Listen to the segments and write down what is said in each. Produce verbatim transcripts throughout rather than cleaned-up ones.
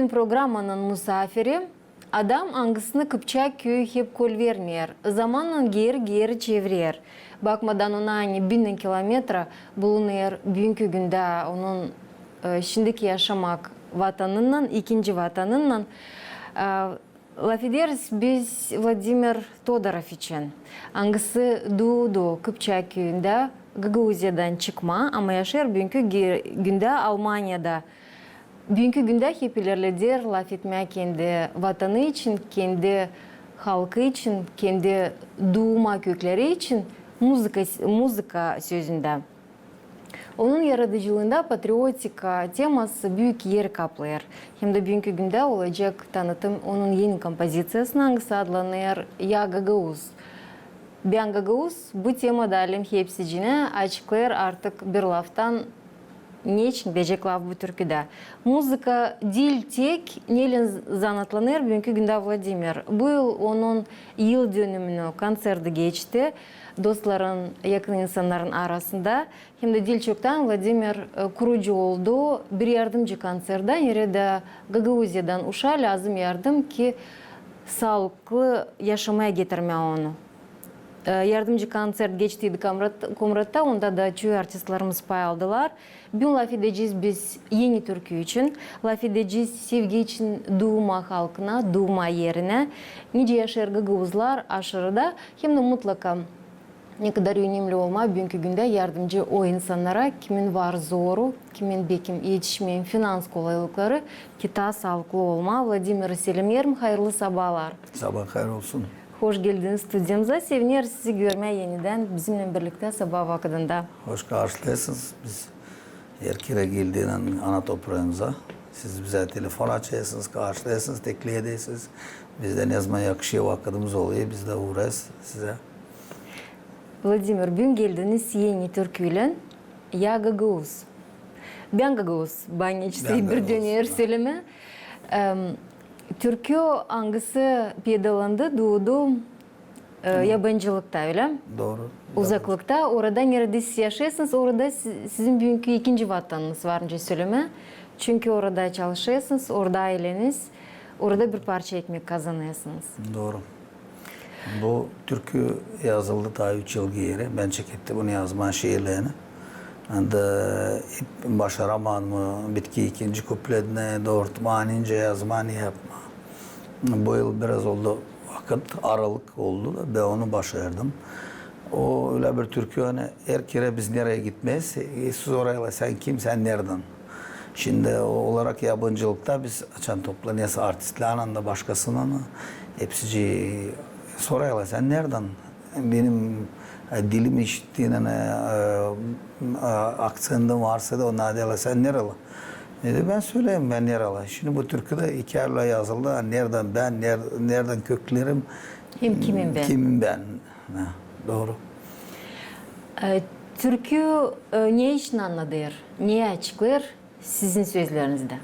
Programmanın musaafiri, adam, angısını Kıpçak küüyü hep kolvermeer, zamannan geeri-geeri çevirer. Bakmadan ona, ani binnän kilometra bulunêr büünkü gündä onun, e, şindiki yaşamak vatanınnan, ikinci vatanınnan, e, lafederiz biz Vladimir Todorov için, angısı duudu Kıpçak küüyündä, Gagauziyadan çıkma, ama yaşêêr büünkü ge-, gündä Almaniyada. Büünkü gündä hep ilerleder lafetmää kendi vatanı için, kendi halkı için, kendi duuma kökleri için muzıka, muzıka sözündä. Onun yaradıcılıında patriotika teması büük er kaplêêr. Hem dä büünkü gündä olacek tanıtım onun eni kompoziţiyasına, angısı adlanêr "Ya gagauz, bän gagauz". Bu tema da alem hepsicinä açıklêêr artık bir laftan, neçin deyecek laf bu türküdä. Muzıka diil tek, neylän z-, zanaatlanêr büünkü gündä Vladimir. Bu yıl onun yıldönümünü konţerti geçti dostların, yakın insannarın arasında. Hem dä diil çoktan Vladimir, e, kurucu oldu bir yardımcı konţerttä, neredä Gagauziyadan uşaa lääzım yardım, ki saalıklı yaşamaya getirmää onu. E, yardımcı konţert geçtiydi Komrat-, Komratta, onda da çoyu artistlarımız pay aldılar. Büün lafedecez biz eni türkü için, lafedecez sevgi için duuma halkına, duuma erinä, nicä yaşêêr gagauzlar aşırıda, hem dä mutlaka ne kadar önemli olmaa büünkü gündä yardımcı o insannara, kimin var zoru, kimin bekim etişmeer finans kolaylıkları, ki taa saalıklı olmaa. Vladimirä selämnerim, hayırlı sabaalar. Sabaa hayır olsun. Hoş geldiniz studiyamıza. Sevineriz sizi görmää enidän bizimnän birliktä sabaa vakıdında. Hoş karşılêêrsınız. Biz her kerä geldiynän ana topraamıza. Siz bizä telefon açêrsınız, karşılêêrsınız, teklif edersiniz. Bizdä ne zaman yakışêr, vakıdımız olêr, biz dä uurêêrız sizä. Vladimir, büün geldiniz eni türküylän "Ya gagauz". "Bän gagauz", bän neçin bir döner sölemää. Em, türkü, angısı peydalandı, duudu, e, yabancılıkta, ölä mi? Dooru. Uzaklıkta, orada, neredä siz yaşêêrsınız, orada si-, sizin büünkü ikinci vatanınız var, nicä sölemää. Çünkü orada çalışêrsınız, orada ayleniz, orada bir parça ekmek kazanêrsınız. Dooru. Bu türkü yazıldı taa üç yıl geeri. Bän çekettim bunu yazmaa şiirlerini. Hem dä hep başaramadım bitki ikinci kupletini doorutmaa, nicä yazmaa, ne yapmaa. Bu yıl biraz oldu vakıt, aralık oldu da bän onu başardım. O ölä bir türkü, ani her kerä biz nereyi gitmeeriz, e, sorêrlar: "Sän kim, sän neredän?" Şindi o-, olarak yabancılıkta biz açan toplanêrız artistlärlän dä başkasınnan, hepsicii sorêrlar: "Sän neredän?" Benim, e, dilim işittiynän, e, e, akţentim varsa da, onnar deerlär: "Sän nereli?" Dedim, bän söleerim, bän nereli. Şindi bu türkü dä iki yılda yazıldı. Neredän bän, ner-, neredän köklerim, hem kimim bän. Kimim bän. Ha, dooru. E, türkü, e, ne için annadêr, ne açıklêêr sizin sözlerinizdä?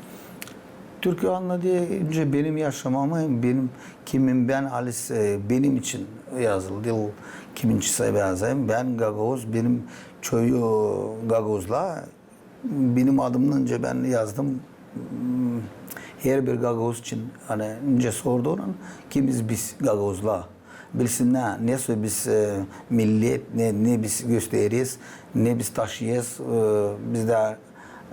Türkü annadêr, öncä benim yaşamamı, benim kimim bän, halis, e, benim için yazıldı. Diil kimin için yazayım. Bän gagauz, benim çoyu gagauzlar, benim adımdan öncä bän yazdım. Hmm, herbir gagauz için, ani nicä sordular, kimiz biz gagauzlar. Bilsinnär, nesoy biz, e, millet, ne, ne biz göstereriz, ne biz taşıyêrız, e, biz dä,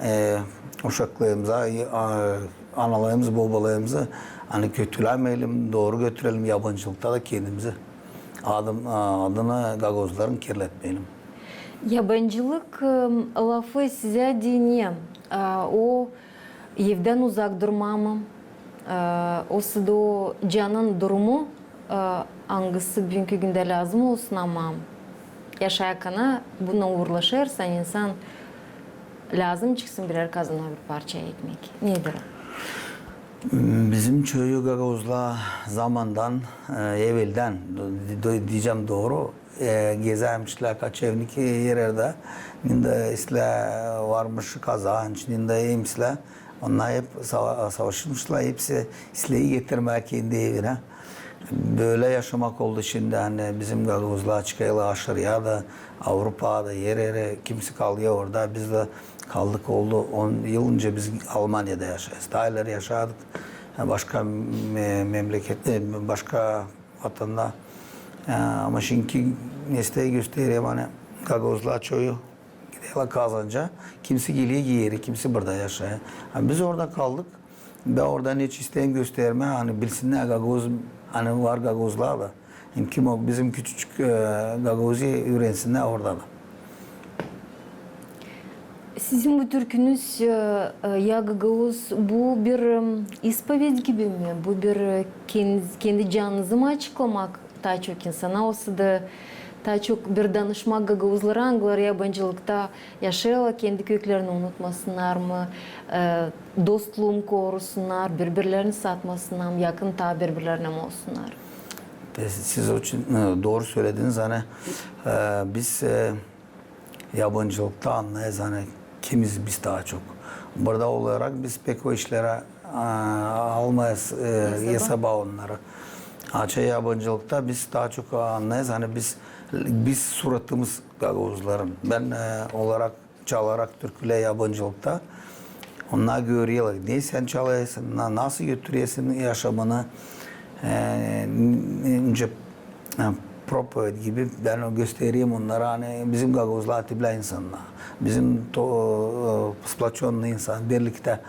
e, uşaklarımıza, e, a-, analarımızı, bobalarımızı, ani kötülämeyelim, dooru götürelim, yabancılıkta da kendimizi, adım, a-, adını gagauzların kirletmeyelim. Yabancılık, e, lafı sizä deyni, e, o evdän uzak durmaa mı? E, osa da o canın durumu, e, angısı büünkü gündä lääzım olsun, ama yaşarkan bunnan uurlaşêrsın, insan lääzım çıksın birär kazana bir parça ekmek. Nedir o? Bizim çoyu gagauzlar zamandan, e, eveldän, d-, d-, deyecäm dooru, e, gezärmişlär koçevnik hererdä. Nindä islää varmış kazanç, nindä islää. Onnar hep sava-, savaşmışlar, hepsi islää getirmää kendi evinä. Bölä yaşamak oldu şindi, ani bizim gagauzlar çıkêrlar aşırıya da, Avrupada, hererä, kimisi kalêr orada. Biz dä Kaldık, oldu on yıl nicä biz Almaniyada yaşêêrız. Taa ileri yaşardık, e, başka me-, memlekette, e, başka vatanda. E, ama şindi nestäyim göstereyim, ani gagauzlar çoyu giderlär kazanca, kimisi geler geeri, kimisi burada yaşêêr. Ha, biz orada kaldık. Bän orada neçin isteerim göstermää, ani bilsinnär gagauz, ani var gagauzlar da. Ani kim o bizim küçücük, e, Gagauziya üürensinnär orada da. Sizin bu türkünüz, e, e, "Ya gagauz", bu bir, e, ispoved gibi mi? Bu bir, e, ken-, kendi canınızı mı açıklamak taa çok insana, osa da taa çok bir danışmak gagauzlara, angıları yabancılıkta yaşêêrlar, kendi köklerini unutmasınnar mı, e, dostluunu korusunnar, biri-birlerini satmasınnar mı, yakın taa biri-birlerinä mi olsunnar? E, siz o için, e, dooru sölediniz, ani, e, biz, e, yabancılıkta annêêrız, ani kimiz biz taa çok. Burada olarak biz pek o işlerä, e, almêêrız, e, hesaba onnarı. Açan yabancılıkta biz taa çok annêêrız, ani biz, biz suratımız gagauzların. Bän, e, olarak çalarak türkülär yabancılıkta, onnar görerlär, ne sän çalêrsın, na-, nasıl götüresin yaşamını, e, n-, nicä, e, propoved gibi bän o göstereyim onnara, ani bizim gagauzlar tiplä insannar. Bizim to-, e, splaçonnıy insan, birliktä,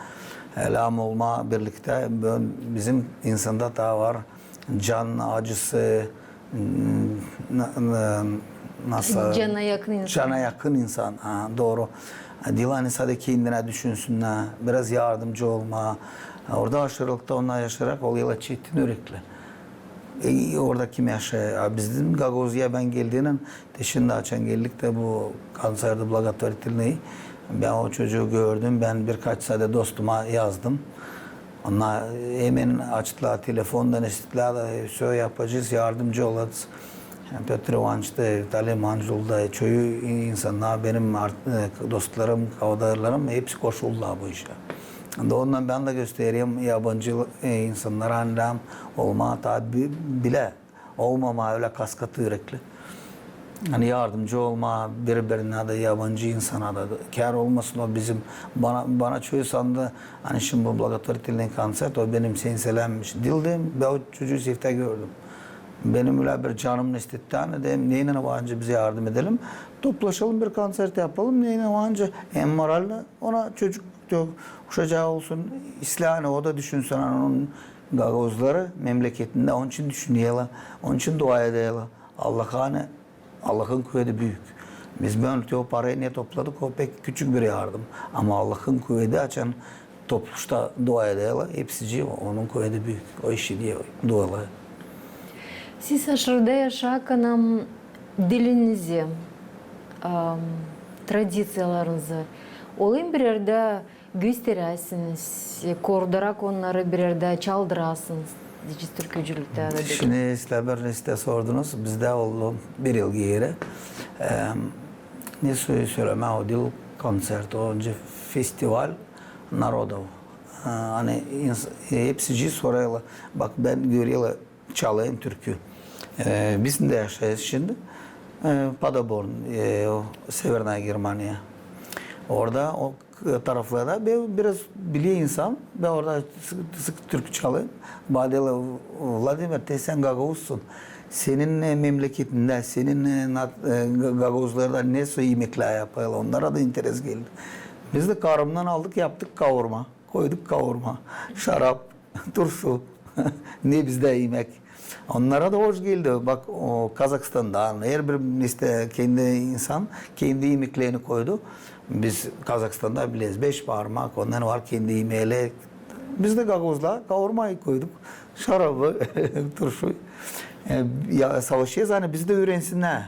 elham olma birliktä, bö-, bizim insanda taa var can acısı, na-, na-, nasıl? Cana yakın insan. Cana yakın insan, ha, dooru. Diil ani sade kendinä düşünsün, biraz yardımcı olma. Orada aşırılıkta onnar yaşayarak olêrlar çetin ürekli. E, orada kim yaşêêr? A, bizim Gagauziyaya bän geldiynän, te şindi açan geldik tä bu konserti благотворительный, bän o çocuu gördüm, bän birkaç sade dostuma yazdım. Onnar hemen açtılar telefondan, isteedilär da, e, всё yapacez, yardımcı olacez. Pötr İvanoviç ta, Vitaliy Manjul da, çoyu insannar, benim art-, e, dostlarım, kavadarlarım, hepsi koşuldular bu işä. Da ondan bän dä göstereyim, yabancı, e, insannara, ani lääzım olmaa taa bi-, bilä olmamaa ölä kas katı ürekli. Ani yardımcı olmaa biri-birinä dä, yabancı insana da, kär olmasın o bizim, bana, bana çoyu sandı, ani şindi bu благотворительный koncert, o benim seni selämmiş. Diil, deerim, bän o çocuu seftä gördüm. Benim ölä bir canım ne isteer, ani deerim, neynän var nicä biz yardım edelim. Toplaşalım, bir koncert yapalım, neynän var nicä hem moralno ona çocuk, uşacaa olsun, islää, ani o da düşünsün, ani onun gagauzları memleketindä onun için düşünerlär, onun için dua ederlär. Allaha, ani Allahın kuvedi büük. Biz bölä o parayı ne topladık, o pek küçük bir yardım. Ama Allahın kuvedi, açan topluşta dua ederlär, hepsicii, onun kuvedi büük. O işi diil, duaları. Siz aşırıda yaşarkan hem dilinizi, am, tradiţiyalarınızı olayım bir erdä gösteräsiniz, korudurarak onnarı bir erdä çaldırasınız, türkücülüktä dä. Şindi siz bana ne sordunuz, bizdä oldu bir yıl geeri. Em, ne sö-, sölemää, o diil koncert, o öncä festival narodov. E, ani ins-, e, hepsicii sorêrlar, bak, bän görerlär, çalêrım türkü. E, biz dä yaşêêrız şindi. E, Paderborn, e, o, Severnaya Germaniya. Orada o k-, taraflarda bän biraz biler insan, bän orada sık, sık türkü çalêrım. Bana deerlär, Vladimir, te sän gagauzsun. Senin, e, memleketindä, senin, e, na-, e, ga-, gagauzlarda ne soy imeklär yapêrlar? Onnara da interes geldi. Biz dä karımnan aldık, yaptık kavurma. Koyduk kavurma, şarap, turşu, ne bizdä imek. Onnara da hoş geldi. Bak, o, Kazahstandan, herbir, işte, kendi insan kendi imeklerini koydu. Biz Kazahstanda bileriz, beş parmak, ondan var kendi imeleri. Biz dä gagauzlar kavurmayı koyduk, şarabı, turşu. E, ya, savaşêrız, ani bizi dä üürensinnär.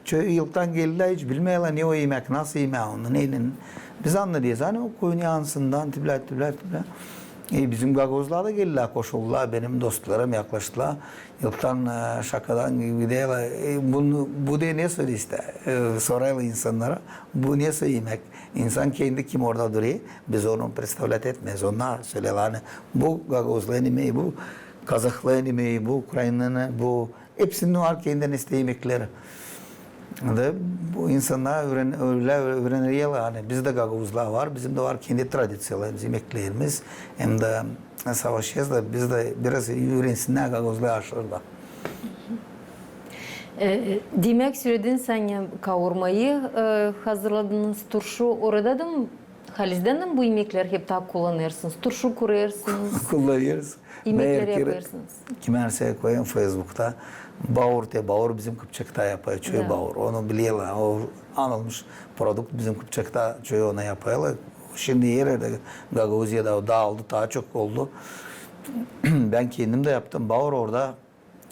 Çoyu ilktän geldilär, hiç bilmeerlär, ne o imek, nasıl imää onu, neylän. Biz annadêrız, ani o köyün yansından, tiplä, tiplä, tiplä. E, bizim gagauzlar da geldilär, koşuldular, benim dostlarım yaklaştılar. İlktän, e, şakadan gibi deerlär, e, bunu, bu da ne soy imeklär, e, sorêrlar insannara, bu ne soy imek. İnsan kendi kim orada durêr, biz onu представлять etmeeriz. Onnar söleerlär, ani bu gagauzların imeyi, bu kazahların imeyi, bu ukrainanın, bu Hepsinin var kendinä istää imekleri. Da bu insannar üüren-, ölä üüreneriler, ani bizdä gagauzlar var, bizim dä var kendi tradiţiyalarımız, imeklerimiz, hem dä savaşêrız da biz dä biraz üürensinnär gagauzlar aşları da. E, demäk, söledin sän, kaurmayı, e, hazırladınız, turşu, orada da mı, halizdän dä mı bu imeklär hep taa kullanêrsınız? Turşu kurêrsınız, Kullanêrız. Imekleri yapêrsınız. Kimär sä koyêrım Facebookta. Baur te, baur bizim Kıpçakta yapêr, çoyu baur. Onu bilerlär. O anılmış produkt bizim Kıpçakta, çoyu onu yapêrlar. Şindi her erdä Gagauziyada o daaldı, taa çok oldu. Bän kendim dä yaptım baur orada.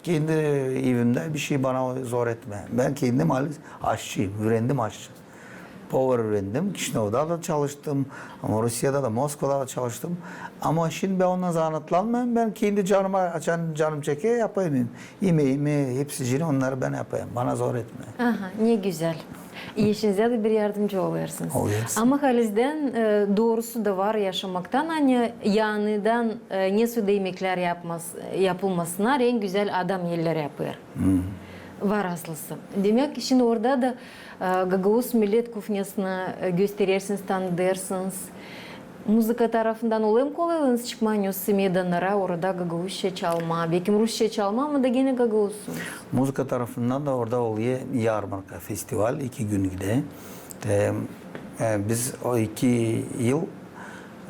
Kendi evimdä bişey bana zor etmeer. Bän kendim aşçıyım, üürendim aşçı. Povar üürendim, Kişinövda da çalıştım, ama Rusiyada da, Moskvada da çalıştım. Ama şindi bän ondan zanaatlanmêêrım, bän kendi canıma, açan canım çeker, yapêrım. İmeimi, hepsicini onnarı bän yapêrım, bana zor etmeer. Aha, ne gözäl. İşinizä dä bir yardımcı olêrsınız. Olêrsın. Ama halizdän, e, doorusu da var yaşamaktan, ani yanıdan, e, ne soyda imeklär yapmaz-, yapılmasınnar, en gözäl adam eller yapêr. Var aslısı. Demäk, şindi orada da, e, gagauz millet kuhnyasını, e, gösterersiniz, tanıdêrsınız. Muzıka tarafından olêr mı kolaylıınız çıkmaa, ne o, meydannara, orada gagauzça çalmaa, bekim rusça çalmaa, ama da genä gagauzsunuz? Muzıka tarafından da orada olêr yarmarka, festival, iki gün gider. Te, e, biz o iki yıl,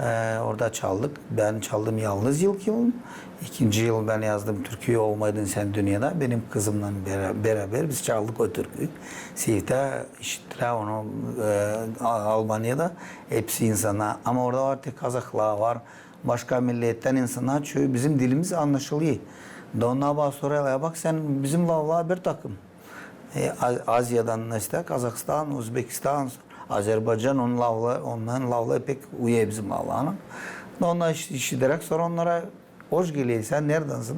e, orada çaldık. Bän çaldım yalnız ilk yıl. İkinci yıl bän yazdım türküyü "Olmayaydın sän dünnedä". Benim kızımnan bera-, berabär biz çaldık o türküyü. Seyftä işittilär onu, e, A-, Almaniyada hepsi insannar. Ama orada var tek kazahlar var, başka millettän insannar, çoyu bizim dilimiz annaşılêr. Da onnar bana sorêrlar: "Ya bak, sän bizim laflara bir takım." E, A-, Aziyadan, işte, Kazahstan, Özbekistan, Azerbaycan, onun lafla-, onnarın lafları pek uyêr bizim laflarına. Da onnar iş-, işideräk, sora onnara hoş geler: "Sän neredänsän?"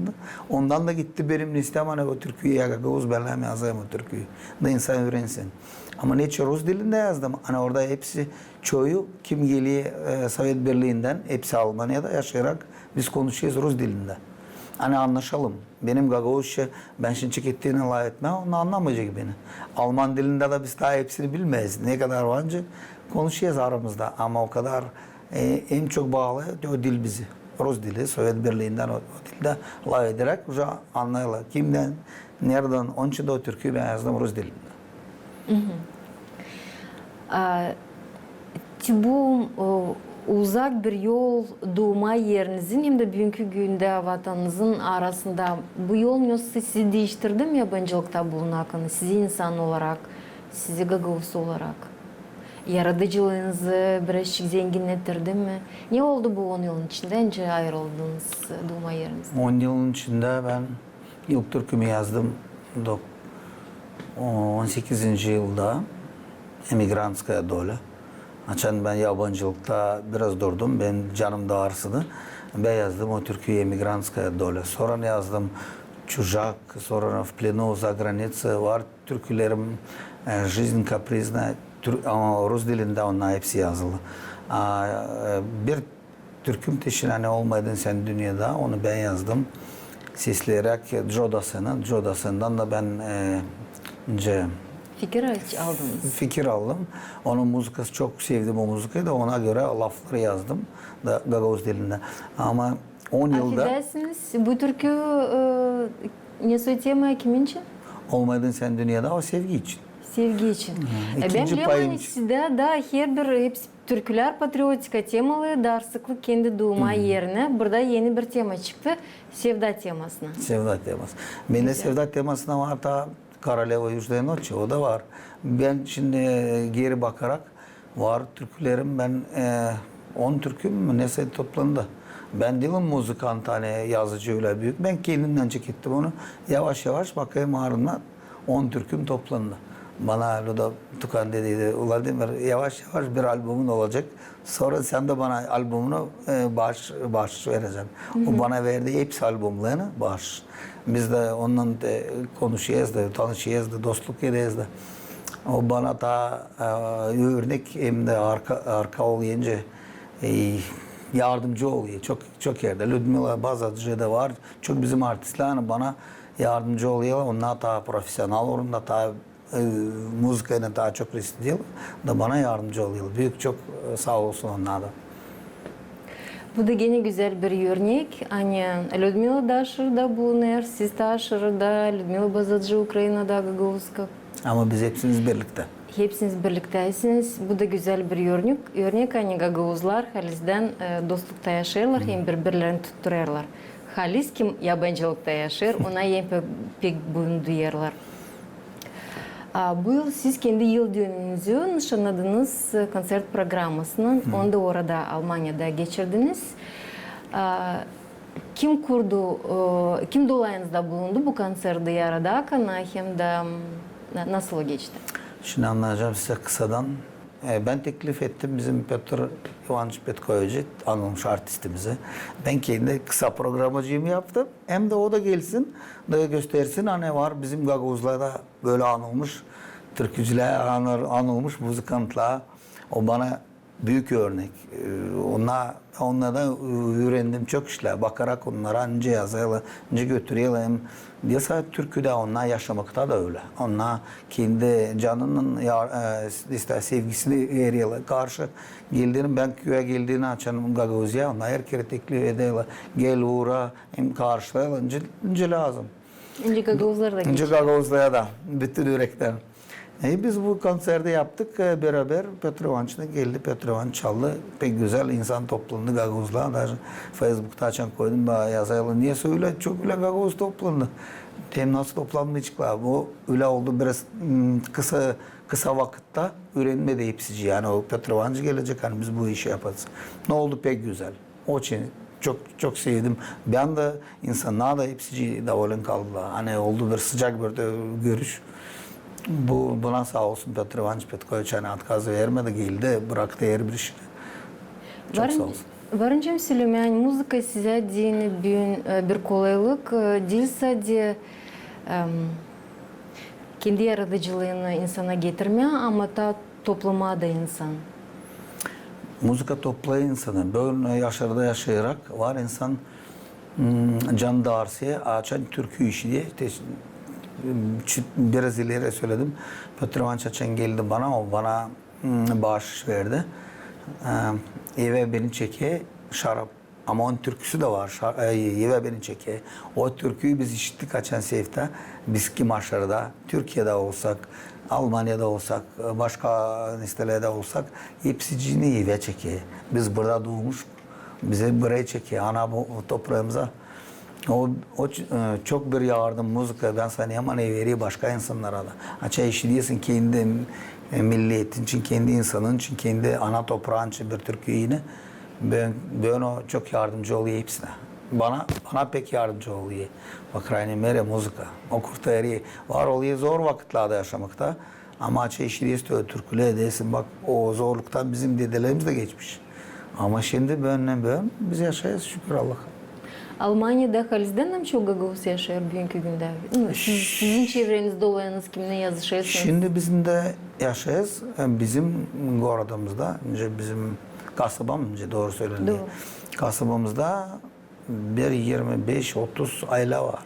Ondan da gitti benim istemäm, ani o türküyü, ya gagauz bän lääzım yazayım o türküyü, da insan üürensin. Ama neçin rus dilindä yazdım, ani orada hepsi, çoyu, kim geler, e, Sovet Birliindän, hepsi Almaniyada yaşayarak, biz konuşêrız rus dilindä. Ani annaşalım. Benim gagauzça, bän şindi çekettiynän lafetmää, onnar annamayacek beni. Alman dilindä dä biz taa hepsini bilmeeriz. Ne kadar var, ancak konuşêrız aramızda, ama o kadar, e, en çok baalı o dil bizi. Rus dili, Sovet Birliindän o, o dildä lafederäk, уже annêêrlar, kimdän, neredän. Onun için dä o türküyü bän yazdım rus dilindä. A, te bu, o, uzak bir yol duuma erinizin hem dä büünkü gündä vatanınızın arasında, bu yol ne o sizi diiştirdi mi yabancılıkta bulunarkan, sizi insan olarak, sizi gagauz olarak? Yaradıcılıınızı birazcık zenginnettirdi mi? Ne oldu bu on yılın içindä, nicä ayırıldınız duuma erinizden? On yılın içindä bän ilk türkümü yazdım dok-, on sekizinci yılda, "Эмигрантская доля". Açan bän yabancılıkta biraz durdum, benim canım da arsıdı. Bän yazdım o türküyü "Эмигрантская доля". Sora yazdım "Чужак", sora "В плену за границей" var türkülerim, e, "Жизнь капризная", tür-, ama rus dilindä onnar hepsi yazılı. A, e, bir türküm te şindi, ani "Olmayaydın sän dünnedä", onu bän yazdım. Sesleyeräk Džo Dasena, Džo Dasendan da bän, e, nicä fikir aldınız. Fikir aldım. Onun muzıkası, çok sevdim o muzıkayı da, ona görä lafları yazdım da gagauz dilindä. Ama on yılda... Afedersiniz, bu türkü, e, ne soy tema, kimin için? "Olmayaydın sän dünnedä", o sevgi için. Sevgi için. E, bän bilerim, ani sizdä dä herbir, hepsi türkülär patriotika temalı, dä sıklık kendi duuma erinä. Burada eni bir tema çıktı, sevda temasına. Sevda teması. Bendä sevda temasına var taa "Королева южной ночи", o da var. Bän şindi, e, geeri bakarak, var türkülerim, bän, e, on türküm mü, nesoy toplandı. Bän diilim muzıkant, ani yazıcı ölä büük. Bän kendimdän çekettim onu. Yavaş-yavaş bakêrım, ardından on türküm toplandı. Bana Lüda Tukan dediydi: "Vladimir, yavaş-yavaş bir albumun olacek. Sora sän dä bana albumunu, e, baaş-, baaşış vereceksin." O bana verdi hepsi albumlarını baaş. Biz dä ondan, e, konuşêrız da, tanışêrız da, dostluk ederiz da. O bana taa, e, örnek hem dä arka, arka oluyunca, e, yardımcı oluyor. Çok, çok erdä. Lüdmila Bazaçı da var. Çok bizim artistlär bana yardımcı oluyorlar. Onnar taa profesional orunda, taa e, muzıkaylan taa çok resim ederiler da bana yardımcı olêrlar. Büük çok, e, saa olsun onnar da. Bu da genä gözäl bir örnek. Ani Lüdmila da aşırıda bulunêr, siz dä aşırıda, Lüdmila Bazacı Ukrainada gagauzka. Ama biz hepsimiz birliktä. Hepsiniz birliktäsiniz. Bu da gözäl bir örnek. Örnek, ani gagauzlar halizdän, e, dostlukta yaşêêrlar, hem biri-birlerini tutturêrlar. Halis, kim yabancılıkta yaşêêr, ona hem pe-, pek boyun duyêrlar. A, bu yıl siz kendi yıldönümünüzü nışannadınız, e, konţert programasını, onu da orada, Almaniyada geçirdiniz. A, kim kurdu, e, kim dolayınızda bulundu bu konţerti yaratmakta hem dä, m, na-, nasıl o geçti? Şindi annadacam sizä kısadan. E, bän teklif ettim bizim Pötr İvanıç Petkoviçi, anılmış artistimizi. Bän kendi kısa programacıımı yaptım. Hem dä o da gelsin, da göstersin, ani var bizim gagauzlarda bölä anılmış türkücülär, anır-, anılmış muzıkantlar. O bana büük örnek. E, onnar, onnardan üürendim çok işlär. Bakarak onnara, nicä yazêrlar, nicä götürerlär. Hem diil sade türküdä, onnar yaşamakta da ölä. Onnar kendi canının ya-, e, işte sevgisini vererlär. Karşı geldiğini, bän küüyä geldiğini açan Gagauziyaya, onnar her kerä teklif ederlär. Gel, uura, hem karşılêêrlar. Nicä, nicä lääzım. Nicä gagauzlara da. Nicä gagauzlara da, bütün ürektän. E, biz bu kontserti yaptık, e, beraber Pötr İvanıçlan geldi, Pötr İvanıç çaldı. Pek gözäl insan toplandı, gagauzlar. Даже Facebookta açan koydum, bana yazêrlar, niye ölä çok ölä gagauz toplandı? Deerim, nasıl toplanmayaceklar? Bu ölä oldu biraz, m, kısa, kısa vakıtta üürenmedi hepsicii. Yani o Pötr İvanıç gelecek, ani biz bu işi yapacez. Ne oldu? Pek gözäl. Очень, çok, çok sevdim. Bän dä, insannar da hepsicii доволен kaldılar. Ani oldu bir sıcak bir dä görüş. Bu, buna saa olsun Pötr İvanıç Petkoviç, ani otkaz vermedi, geldi, bıraktı herbir işini. Çok saa olsun. Varınca sölemää, ani muzıka sizä deyni büün, e, bir kolaylık, e, diil sade, em, kendi yaradıcılıını insana getirmää, ama taa toplamaa da insan. Muzıka toplêêr insanı. Büün, e, yaşarda yaşayarak var insan, m, canı da arsêêr, açan türkü işider. Te-, m, çı-, biraz ileri söledim. Pötr İvanıç açan geldi bana, o bana, m, baaşış verdi. E, evä beni çeker, şarap. Ama onun türküsü dä var. Şa-, e, Evä beni çeker. O türküyü biz işittik açan sefta. Biz kim aşarda, Türkiyedä olsak, Almaniyada olsak, e, başka nestelerdä olsak, hepsicini evä çeker. Biz burada duumuşuk. Bizi buraya çeker, ana bu, topraamıza. O, o ç-, e, çok bir yardım muzıka, bän sanêrım, ani verer başka insannara da. Açan işidersin kendi, e, milletin için, kendi insanın için, kendi ana topraın için bir türküyü. Büün, büün o çok yardımcı olêr hepsinä. Bana, bana pek yardımcı olêr. По крайней мере, muzıka. O kurtarêr. Var olêr zor vakıtlarda yaşamakta. Ama açan işidersin o türkülär, deersin, bak, o zorluktan bizim dedelerimiz dä geçmiş. Ama şindi büündän büün biz yaşêêrız, şükür Allaha. Almaniyada halizdän hem çok gagauz yaşêêr büünkü gündä? Nu, siz, sizin çevreniz dolayınız, kimnän yazışêrsınız? Şindi bizim dä yaşêêrız, e, bizim gorodumuzda, nicä bizim kasabam, nicä dooru sölendi. Dooru. Kasabamızda bir irmi beş, otuz aylä var.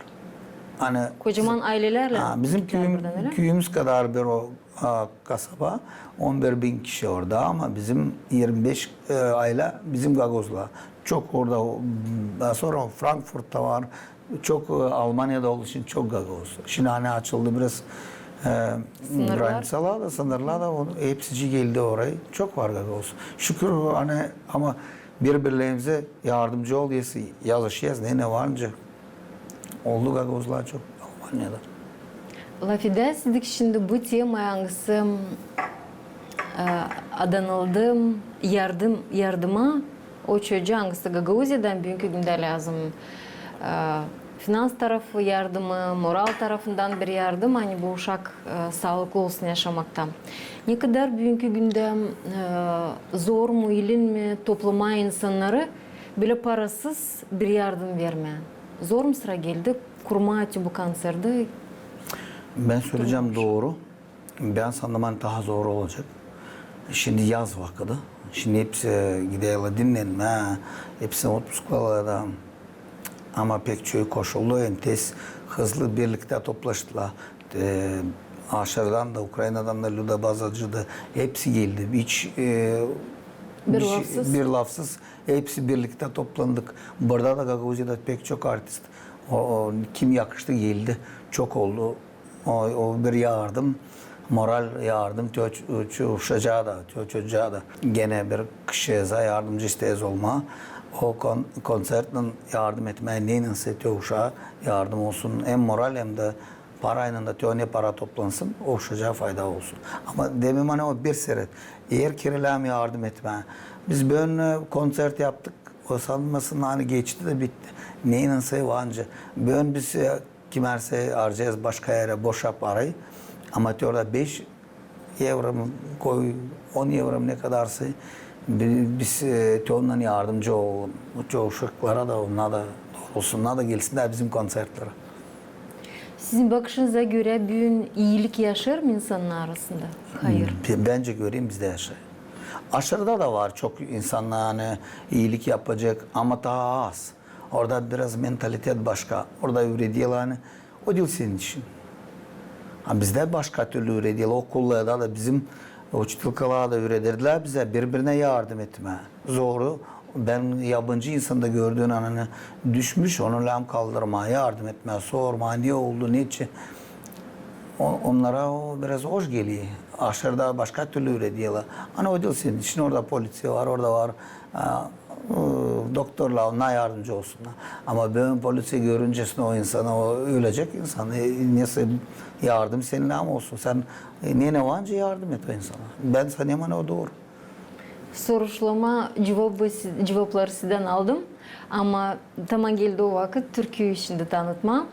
Ani kocaman aylelärlä. Ha, bizim küüyüm-, küüyümüz kadar bir o, a, kasaba, on bir bin kişi orada, ama bizim irmi beş, e, aylä bizim gagauzlar. Çok orada, o, taa sora Frankfurtta var, çok, e, Almaniyada olduğu için çok gagauz. Şindi ani açıldı biraz, e, sınırlar, graniţalar da, sınırlar da, o, hepsici geldi oraya. Çok var gagauz. Şükür, ani, ama biri-birlerimizä yardımcı olêrız, yazışêrız, ne, ne var nicä. Oldu gagauzlar çok Almaniyada. Lafedäseydik şindi bu tema, angısı, e, adanıldı yardım, yardıma o çocuğa, angısı Gagauziyadan büünkü gündä lääzım, e, finans tarafı yardımı, moral tarafından bir yardım, ani bu uşak, e, saalıklı olsun yaşamakta. Ne kadar büünkü gündä, e, zor mu, ilin mi toplamaa insannarı, bölä parasız bir yardım vermää? Zor mu sıra geldi kurmaa bu kontserti? Bän söleyecäm dooru. Bän sandım, ani taa zor olacek. Şindi yaz vakıdı. Şindi hepsi giderlär dinnenmää, hepsi otpusklarda. Ama pek çoyu koşuldu, hem tez, hızlı birliktä toplaştılar. E, Aşırıdan da, Ukraynadan da, Lüda Bazacı da, hepsi geldi. Hiç, e, bir lafsız, bir lafsız hepsi birliktä toplandık. Burada da Gagauziyada pek çok artist, o, o, kim yakıştı, geldi. Çok oldu. O, o bir yardım, moral yardım, tö-, ço-, çouşacaa da, ço-, çouşacaa da. Genä bir kişiyä yardımcı isteeriz olmaa. O kon-, konsertnen yardım etmää, neysä te uşaa yardım olsun. Hem moral, hem dä paraylan da, tö-, ne para toplansın, o uşacaa fayda olsun. Ama demeyim, ani o bir seret, er kerä lääzım yardım etmää. Biz büün, e, koncert yaptık, o sanmasın, ani geçti dä bitti. Neysä var. Büün biz, e, kimär şey harcêêrız başka erä, boşa parayı. Ama te orada beş evro mu, koy, on evro mu, ne kadarsa, bi-, biz, e, te ondan yardımcı olalım. Çouşaklara da, onnar da doyulsunnar da gelsinnär bizim konsertlerä. Sizin bakışınıza görä, büün iilik yaşêêr mı insannar arasında? Hayır. B-, bence göreyim, bizdä yaşêêr. Aşırıda da var çok insannar, ani iilik yapacek, ama taa az. Orada biraz mentalitet başka. Orada üürediyorlar, ani o diil senin işin. Ha, bizdä başka türlü üürediyorlar. Okullarda da bizim uçitelkalar da üürederlär bizä biri-birinä yardım etmää. Zoru. Bän yabancı insan da gördüün an, ani düşmüş, onu lääzım kaldırmaa, yardım etmää, sormaa, ne oldu, neçin. O-, onnara o biraz hoş geliyor. Aşırıda başka türlü üürediyorlar. Ani o diil senin işin, orada polisiya var, orada var, a, ı, doktorlar, onnar yardımcı olsunnar. Ama büün polisiya görüncä o insana, o ölecek insan, e, neysä yardım sendä lääzım olsun. Sän, e, ne, ne varınca yardım et o insana. Bän sanêrım, ani o dooru. Soruşlama cuvabı si-, cuvapları sizdän aldım. Ama tamam geldi o vakıt türküyü şindi tanıtmaa.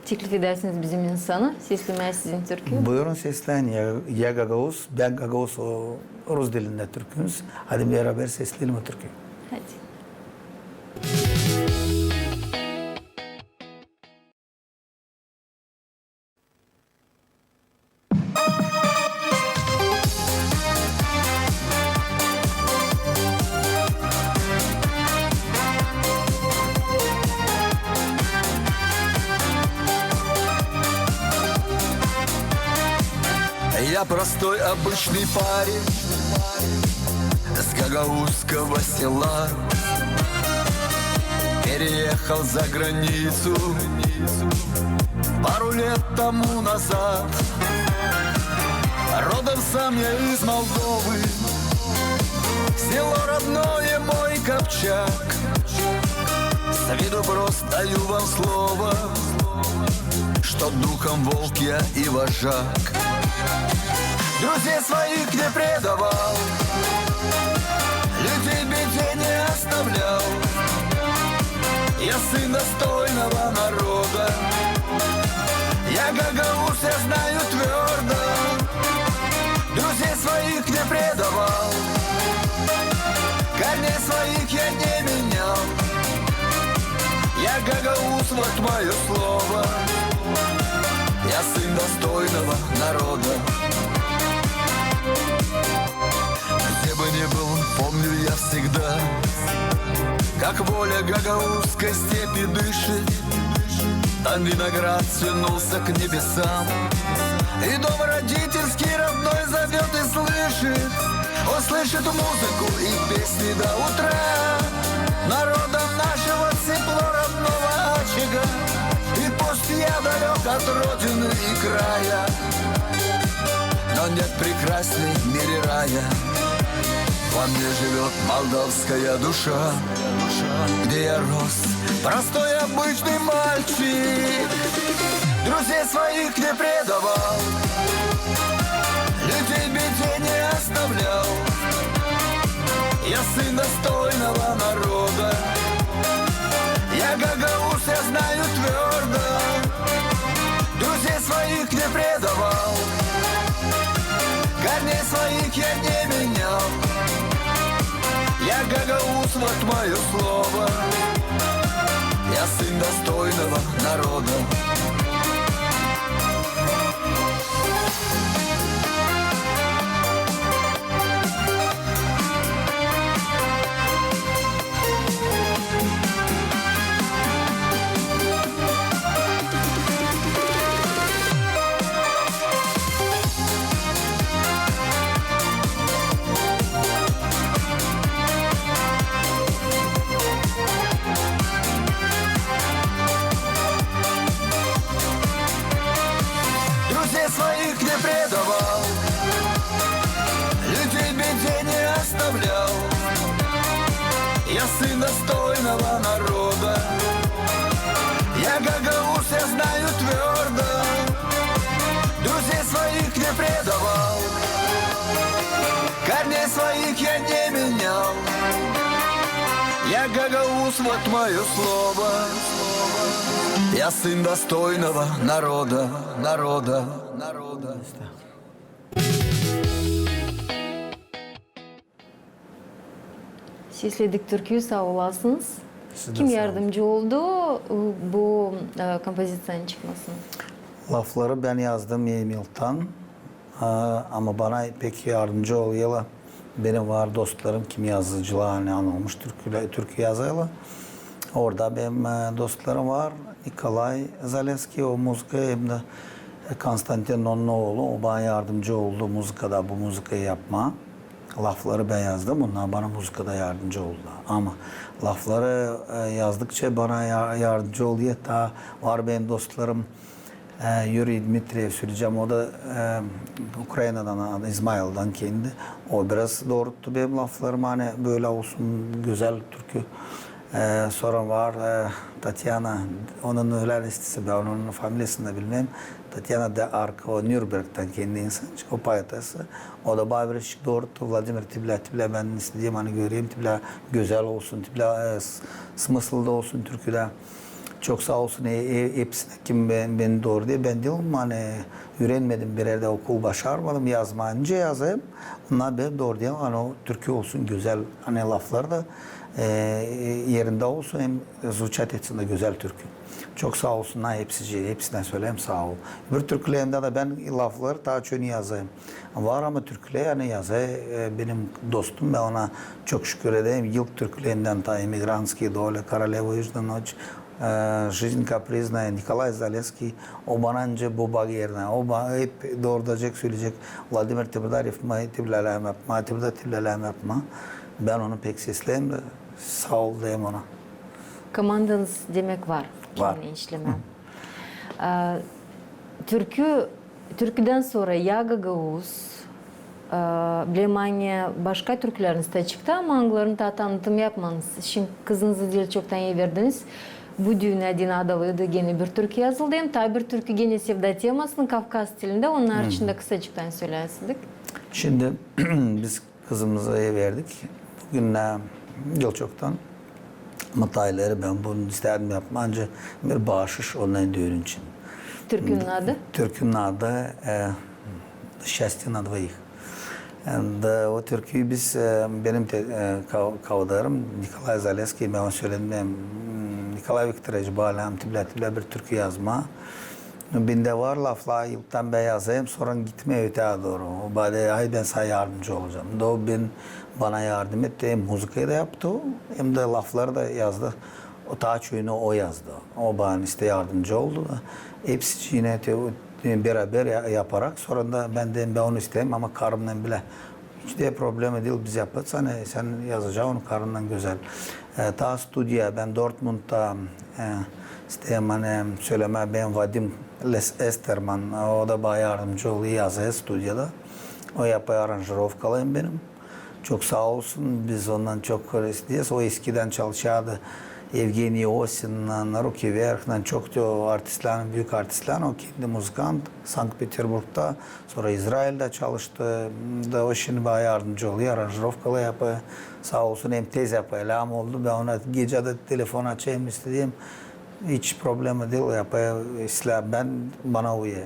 Teklif edersiniz bizim insanı seslemää sizin türküyü? Buyurun, sesleyin. "Я, я гагауз", "Bän gagauz", o rus dilindä türkümüz. Hadi beraber sesleyelim o türküyü. Hadi. Я простой, обычный парень с гагаузского села. Переехал за границу пару лет тому назад. Родом сам я из Молдовы. Село родное мой Копчак. С виду прост, даю вам слово, что духом волк я и вожак. Друзей своих не предавал, людей в беде не оставлял. Я сын достойного народа, я гагауз, я знаю твёрдо. Друзей своих не предавал, корней своих я не менял. Я гагауз, вот моё слово, я сын достойного народа. Где бы ни был, помню я всегда, как воля гагаузской степи дышит. Там виноград тянулся к небесам, и дом родительский родной зовёт и слышит. Он слышит музыку и песни до утра народа нашего, тепло родного очага. И пусть я далёк от родины и края, но нет прекрасней в мире рая. Во мне живёт молдавская душа, где я рос, простой обычный мальчик. Друзей своих не предавал, людей в беде не оставлял. Я сын достойного народа, я гагауз, я знаю твёрдо. Друзей своих не предавал, корней своих я не менял. Я гагауз, вот моё слово, я сын достойного народа. Достойного народа. Я гагаус, я знаю твёрдо. Друзей своих не предавал. Корней своих я не менял. Я гагаус, вот моё слово. Я сын достойного народа, народа, народа. Sesledik türküyü, saa olasınız. Siz dä saa olun. Kim yardımcı oldu, e, bu, e, kompoziţiyanın çıkmasına? Lafları bän yazdım Emiltan, e, ama bana pek yardımcı olêrlar. Benim var dostlarım, kim yazıcılar, ani anılmış türkü, türkü yazêrlar. Orada benim, e, dostlarım var. Nikolay Zaleskiy, o muzıka, hem dä, e, Konstantin onun oolu, o bana yardımcı oldu muzıkada, bu muzıkayı yapmaa. Lafları bän yazdım, onnar bana muzıkada yardımcı oldular. Ama lafları, e, yazdıkça bana ya-, yardımcı olêr. Taa var benim dostlarım, e, Yuriy Dmitriyev söleyecäm, o da, e, Ukrainadan, İzmaildan kendi. O biraz dooruttu benim laflarımı, ani bölä olsun gözäl türkü. E, sora var, e, Tatyana, onun ölä nesnesi, bän onun familiyasını da bilmeerim. Tatyana de Arka, o Nürnbergdan kendi insan, o poetesa. O da bana birazcık dooruttu, Vladimir, te bilä, te bilä, bän isteyim, ani göreyim, te bilä, gözäl olsun, te bilä, e, s-, smıslında olsun türküdä. Çok saa olsun, e, e, hepsinä, kim bän, bän doorudêr, bän diil, ani üürenmedim, bir erdä okul başarmadım, yazmaa, nicä yazayım, onnar bän doorudêr, ani o türkü olsun gözäl, ani lafları da, e, e, erindä olsun, hem zvuçat etsin dä gözäl türkü. Çok saa olsunnar hepsicii, hepsinä söleerim saa ol. Bir türkülerimdä dä bän lafları taa çoyunu yazayım. Var ama türküleri, ani yazêr, e, benim dostum, bän ona çok şükür ederim. İlk türkülerimdän taa Эмигрантские доли, Королева Южной ночи, e, Жизнь капризная, Nikolay Zaleskiy, o bana nicä buba erinä, o bana hep doorudacek, söleyecek, Vladimir, te burada rifma, te bilä lääzım yapmaa, te burada, te bilä lääzım yapmaa. Bän onu pek sesleerim dä, saa ol deerim ona. Komandanız demäk var. Var. Kimnän işlemää. E, türkü, türküdän sora "Ya gagauz", e, bilerim, ani başka türküleriniz tä çıktı, ama angılarını taa tanıtım yapmadınız. Şindi kızınızı diil çoktan erdiniz. "Bu düünä deyni" adlı da genä bir türkü yazıldı. Hem taa bir türkü genä sevda temasını, Kavkaz stilindä, onnar için dä kısaçıktan söläseydik. Şindi biz kızımızı verdik. Büün, e, diil çoktan. Ama taa ileri bän bunu isteerim yapmaa, ancak bir baaşış onun düünü için. Türkünün adı? Türkünün adı, e, "Счастье на двоих". Hem dä o türküyü biz, e, benim te-, e, ka-, kavalêrım Nikolay Zaleskiy, bän ona söledim, deerim, "Nikolay Viktoroviç, bana lääzım te bilä, te bilä bir türkü yazmaa." Bendä var laflar, ilktän bän yazayım, sora gitmeer öteyä dooru. O bana deer, "Ay, bän sana yardımcı olacam." Da o bän, bana yardım etti, hem muzıkayı da yaptı, hem dä lafları da yazdı. O taa çoyunu o yazdı. O bana işte yardımcı oldu da. Hepsi için te-, beraber ya-, yaparak, sora da bän deerim, bän onu isteerim, ama karımnan bilä. Hiç dä problema diil, biz yaparız. Ani sän yazacan onu karınnan gözäl. E, taa studiya, bän Dortmundda, e, isteerim, ani sölemää, benim Vadim Les Esterman, o da bana yardımcı olêr, yazêr studiyada. O yapêr aranjirovkalarımı benim. Çok saa olsun, biz ondan çok isteeriz. O eskidän çalışardı Evgeniy Osinnän, Ruki Verhnän, çok da o artistlärän, büük artistlärän, o kendi muzıkant, Sankt-Peterburgda. Sora İzraildä çalıştı, da o şindi bana yardımcı olêr, aranjirovkalar yapêr. Saa olsun, hem tez yapêr. Lääzım oldu, bän ona gecä dä telefon açêrım, isteerim. Hiç problema diil, yapêr, islää, bän, bana uyêr.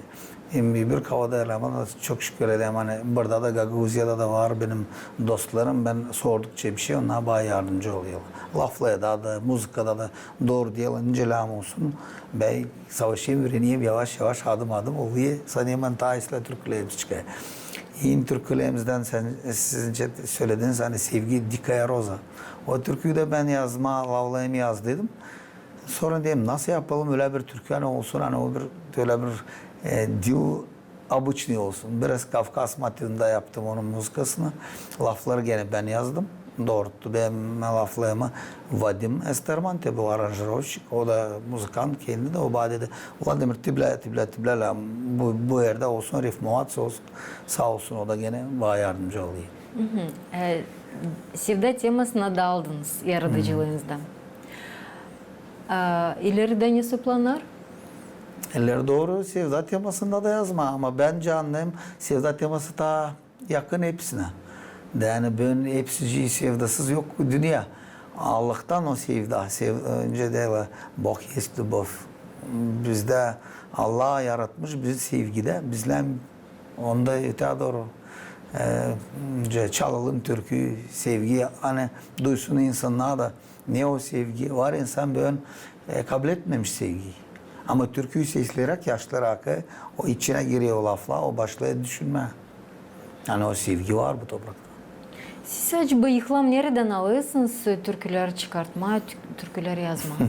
Hem bir kavalêrım, ama çok şükür ederim, ani burada da Gagauziyada da var benim dostlarım, bän sordukça bir şey, onnar bana yardımcı olêrlar. Laflarda da, muzıkada da, dooru diil, nicä lääzım olsun. Bän savaşêrım, üüreneyim, yavaş-yavaş, adım-adım olêr. Sanêrım, ani taa islää türkülerimiz çıkêr. Eni türkülerimizdän sän, siz nicä sölediniz, ani "Sevgi dikaya roza". O türküyü dä bän yazmaa, laflarını yazdıydım. Sora deerim, nasıl yapalım ölä bir türkü, ani olsun, ani o bir, ölä bir, e, diil обычный olsun. Biraz Kavkaz motivindä yaptım onun muzıkasını. Lafları genä bän yazdım. Dooruttu benim laflarımı Vadim Esterman, te bu aranjirovşik, o da muzıkant kendi dä, o bana dedi, "Vladimir, te bilä, te bilä, te bilä, bu, bu erdä olsun, rifmovaţa olsun." Saa olsun, o da genä bana yardımcı olêr. E, sevda temasına daldınız yaradıcılıınızda. E, ileridä nesoy plannar? İleri dooru sevda temasında da yazmaa, ama bän cannêêrım, sevda teması taa yakın hepsinä. Da yani bän hepsicii sevdasız yok dünnä. Allahtan o sevda, sev-, öncä deyni Бог есть любовь. Bizdä Allah yaratmış bizi sevgidä, bizlän onda ötää dooru. E, öncä çalalım türkü, sevgi, ani duysun insannar da ne o sevgi. Var insan bän, e, kabletmemiş sevgiyi. Ama türküyü sesleyäräk yaşlıya, o içinä girer o laflar, o başlêêr düşünmää. Ani o sevgi var bu toprakta. Siz acaba ilham neredän alêrsınız, e, türkülär çıkartmaa, tü-, türkülär yazmaa?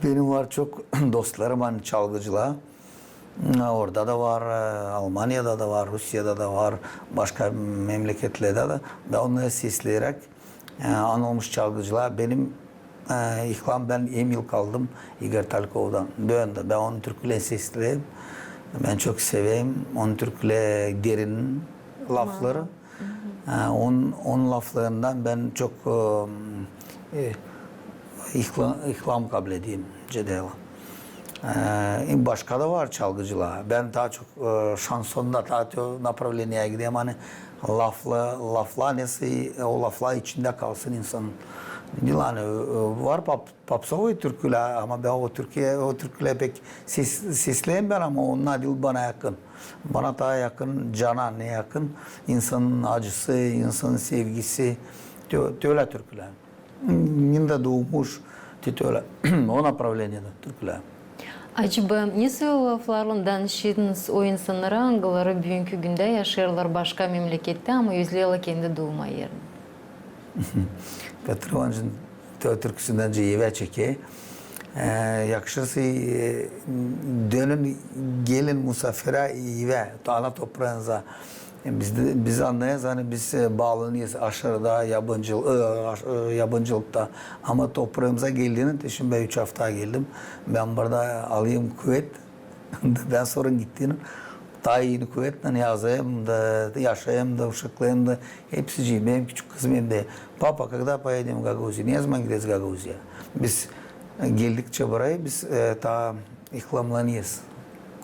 Benim var çok dostlarım, ani çalgıcılar. Orada da var, e, Almaniyada da var, Rusiyada da var, başka memleketlerdä dä. Da onnarı sesleyäräk, e, anılmış çalgıcılar. Benim, e, ilham, bän hem ilham aldım İgor Talkovdan. Bän dä, bän onun türkülerini sesleerim. Bän çok severim onun türküleri, derin lafları. E, onun, onun laflarından bän çok, e, e, ilham, ilham kabledeyim, öncä deyni. E, başka da var çalgıcılar. Bän taa çok, e, şansonda, taa te o направлениея giderim, ani lafla, laflar nesoy, o laflar içindä kalsın insanın. Diil ani, e, var pop-, popsovıy türkülär, ama bän o türkü-, o türküleri pek ses-, sesleyerim bän, ama onnar diil bana yakın. Bana taa yakın, cana ne yakın, insanın acısı, insanın sevgisi, te-, te ölä türkülär. Nim dä duumuş, te-, te ölä, o направлениедä türkülär. Acaba nesoy laflarlan danışêrsınız o insannara, angıları büünkü gündä yaşêêrlar başka memlekettä, ama özleerlär kendi duuma erini? Pötr İvanıçın te-, türküsündän evä çeker. E, yakışır siz, e, dönün, gelin musaafirä evä, ana topraanıza. E, biz dä, biz annêêrız, ani biz, e, baalanêrız aşırıda, yabancıl-, e, aş-, e, yabancılıkta. Ama topraamıza geldiynän, te şindi bän üç afta geldim. Bän burada alêrım kuvet. Bän sora gittiynän taa eni kuvetlän yazêrım da, yaşêêrım da, uşaklarım da, hepsicii, benim küçük kızım hem dä: «Папа, когда поедем в Гагаузию? Ne zaman gideriz Gagauziya?» Biz, e, geldikçä burayı, biz, e, taa ilhamlanêrız.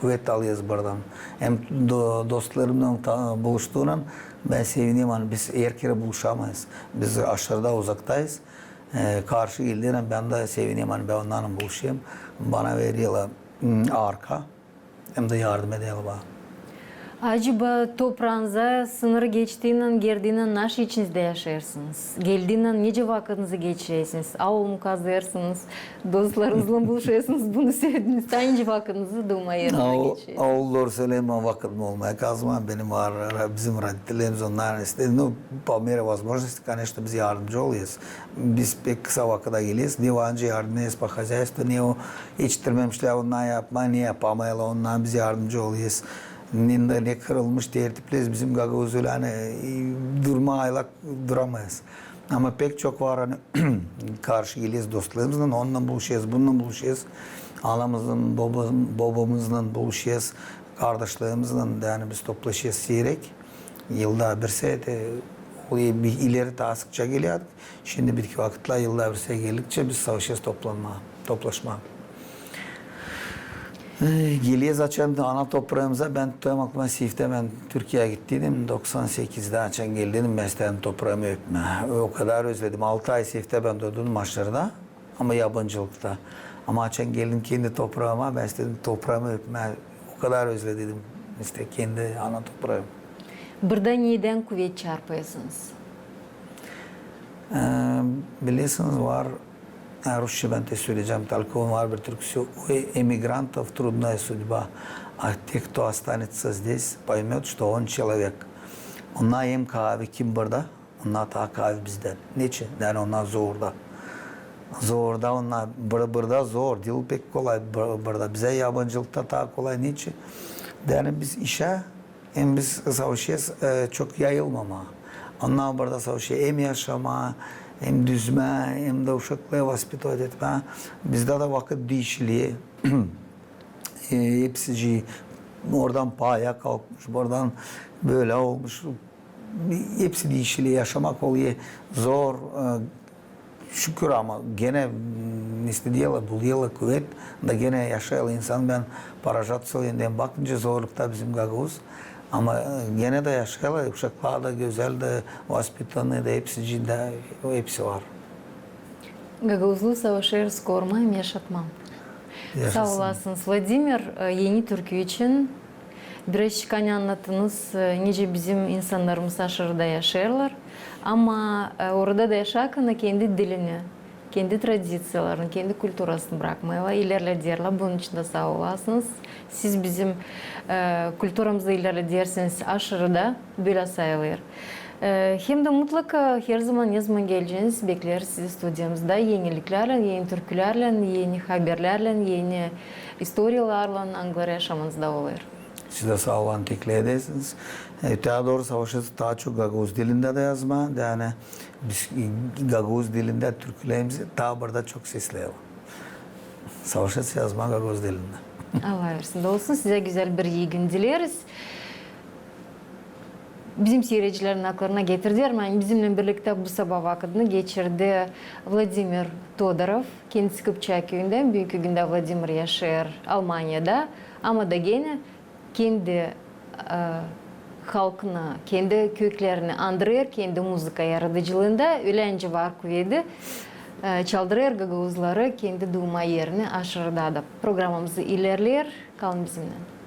Kuvet alêrız buradan. Hem do-, dostlarımnan ta-, buluştuunnan bän sevinerim, ani biz her kerä buluşamayız. Biz aşırıda uzaktayız. E, karşı geldiynän bän dä sevinerim, ani bän onnarlan buluşêrım. Bana vererlär, m, arka. Hem dä yardım ederlär bana. Acaba topraanıza sınırı geçtiynän, geldiynän naşey içinizdä yaşêêrsınız? Geldiynän nicä vakıdınızı geçirersiniz? Aul mu kazêrsınız? Dostlarınızlan buluşêrsınız, bunu sölediniz. Taa nicä vakıdınızı duuma erinä geçirersiniz? Aul, dooru sölemää, vakıdım olmêêr kazmaa. Benim var, ra-, bizim родителерimiz, onnar, işte, ну, по мере возможности, конечно, biz yardımcı olêrız. Biz pek kısa vakıda geleriz, ne var nicä yardım ederiz по хозяйству, ne o etiştirmemişlär, onnar yapmaa, ne yapamêêrlar, onnar biz yardımcı olêrız. Ne, ne kırılmış, tertipleriz, bizim gagauzlar, ani, e, durmaa aylak duramêêrız. Ama pek çok var, ani karşı geleriz dostlarımızlan, onunnan buluşêrız, bununnan buluşêrız. Anamızlan, boba-, bobamızlan buluşêrız, kardaşlarımızlan, yani biz toplaşêrız siverek. Yılda bir sefer, e, o bir ileri taa sıkça gelärdik. Şindi bitki vakıtlar yılda bir sefer geldikçä biz savaşêrız toplanmaa, toplaşmaa. E, geleriz açan ana topraamıza, bän tutêrım aklımda, Siifttä bän Türkiyeyä gittiydim, doksan sekizdä açan geldiydim, bän istedim topraamı öpmää. O kadar özledim. Altı ay Siifttä bän durdum aşırıda, ama yabancılıkta. Ama açan geldim kendi topraama, bän istedim topraamı öpmää. O kadar özlediydim, işte, kendi ana topraamı. Burada nedän kuvet çarpêrsınız? E, bilersiniz, var, e, rusça bän te söleyecäm, Talkovun var bir türküsü: «У эмигрантов трудная судьба, а те, кто останется здесь, поймёт, что он человек». Onnar hem kaavi, kim burada, onnar taa kaavi bizdän. Neçin? Yani onnar zorda. Zorda onnar, bur-, burada zor, diil pek kolay bur-, burada. Bizä yabancılıkta taa kolay. Neçin? Yani biz işä hem biz savaşêrız, e, çok yayılmamaa. Onnar burada savaşêr hem yaşamaa, hem düzmää, hem dä uşakları воспитывать etmää. Bizdä dä vakıt diişiler. E, hepsicii oradan paaya kalkmış, buradan bölä olmuş. Hepsi diişiler, yaşamak olêr zor, e, şükür, ama genä, m, isteyärlär, bulêrlar kuvet, da genä yaşêêrlar insan. Bän поражаться oluyorum, bakınca, zorlukta bizim gagauz. Ama, e, genä dä yaşêêrlar, uşaklar da gözäl, da воспитанные, da hepsi cindä, hepsi var. Gagauzluu savaşêrız korumam, yaşatmam. Yaşasın. Saa olasınız, Vladimir, e, eni türkü için. Birazçık, ani annadınız, e, nicä bizim insannarımız aşırıda yaşêêrlar. Ama, e, orada da yaşarkan kendi dilini, kendi tradiţiyalarını, kendi kulturasını brakmêêrlar, ilerlederlär. Bunun için dä saa olasınız. Siz bizim, e, kulturamızı ilerlederseniz, aşırıda bölä sayılêr. E, hem dä mutlaka herzaman, nezaman geleceniz, bekleriz sizi studiyamızda eniliklärlän, eni türkülärlän, eni haberlärlän, eni istoriyalarlan, angıları yaşamanızda olêr. Siz dä saa olun, tekleedesiniz. E, taa dooru, savaşêrız taa çok gagauz dilindä dä yazmaa. Yani biz, e, gagauz dilindä türkülerimizi taa burada çok sesleyelim. Savaşêrız yazmaa gagauz dilindä. Allah versin. Da olsun, sizä gözäl bir ii gün dileriz. Bizim siiredicilerin akıllarına getirderim, ani bizimnän birliktä bu sabaa vakıdını geçirdi Vladimir Todorov, kendisi Kıpçak küüyündän, büünkü gündä Vladimir yaşêêr Almaniyada, ama da genä kendi, e, halkını, kendi köklerini andırêr kendi muzıka yaradıcılıında, ölä nicä var kuvedi, e, çaldırêr gagauzları kendi duuma erini aşırıda da. Programamız ilerleer, kalın bizimnän.